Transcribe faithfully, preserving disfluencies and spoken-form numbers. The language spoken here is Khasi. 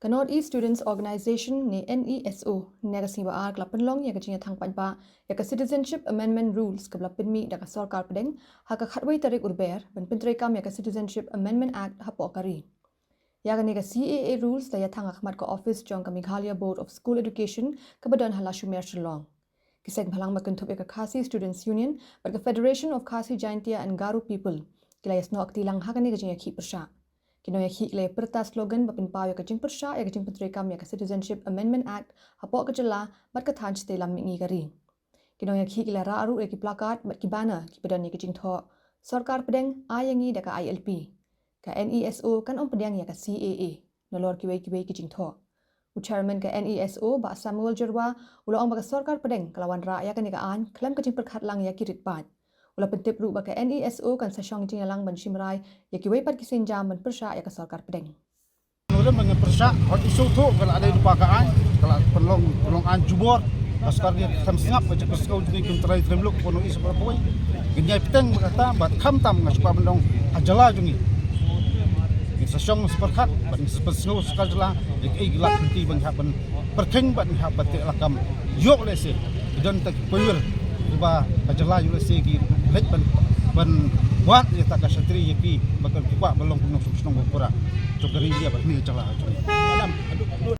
Ka North East Students Organisation ne N E S O, ne ka sngi ba ar ka la pynlong ïa ka jingïathang paidbah ïa ka Citizenship Amendment Rules kaba la pynmih da ka sorkar pdeng ha ka khatwei tarik Urber ban pyntreikam ïa ka Citizenship Amendment Act hapoh ka ri. Ïa kane ka C A A Rules la ïathang ha khmat ka office jong ka Meghalaya Board of School Education kaba don ha Lashumer, Shillong. Ki seng bhalang ba kynthup ïa ka Khasi Students Union bad ka Federation of Khasi Jaintia and Garo People ki la ïasnoh kti lang ha kane ka jingïakhih pyrshah. Ki nongïakhih ki la ïapyrta slogan ba pynpaw ïa ka jingpyrshah ïa ka jingpyntreikam ïa ka Citizenship Amendment Act hapoh ka jylla bad ka thaiñ shatei lam mihngi ka ri. Ki nongïakhih ki la rah ruh ïa ki placard bad ki banner kiba don ïa ka jingthoh: Sorkar pdeng ai ïa ngi da ka I L P. Ka N E S O kan ym pdiang ïa ka C A A, nalor kiwei kiwei ki jingthoh. U chairman ka N E S O, Bah Samuel Jyrwa, u la ong ba ka sorkar pdeng ka la wanrah ïa kane ka aiñ khlem ka jingpyrkhat lang ïa ki rit paid. U la pyntip ruh ba ka N E S O kan sa shong jingïalang ban shim rai ïa kiwei pat ki sienjam ban pyrshah ïa ka sorkar pdeng. Nurem ban pyrshah, hot issue tu ka la dei lypa ka aiñ, ka la pynlong, pynlong aiñ jubor. Ka sorkar ni kam sngap ka jingpynsngew jong ngi kum trai trai muluk, ko nong i sa pyrkhat. Ngin ïai bteng ba kata, bad khamtam nga shu kwah ban ong ha jylla jong ngi, ngin sa shong sa pyrkhat bad ngin sa pynsngew sorkar jylla ïa kaei ka lad lynti ba ngi hap ban pyrkhing bad ngi hap ban teh lakam ïoh lehse. Ki don ta ki pawiar kiba ka jylla ïoh lehse ki leit ban, ban wad ïa ta ka shatri ïa ki ba kan kwah ban long kum nongshong shnong ba pura jong ka ri India bad kane ka jylla jong ngi.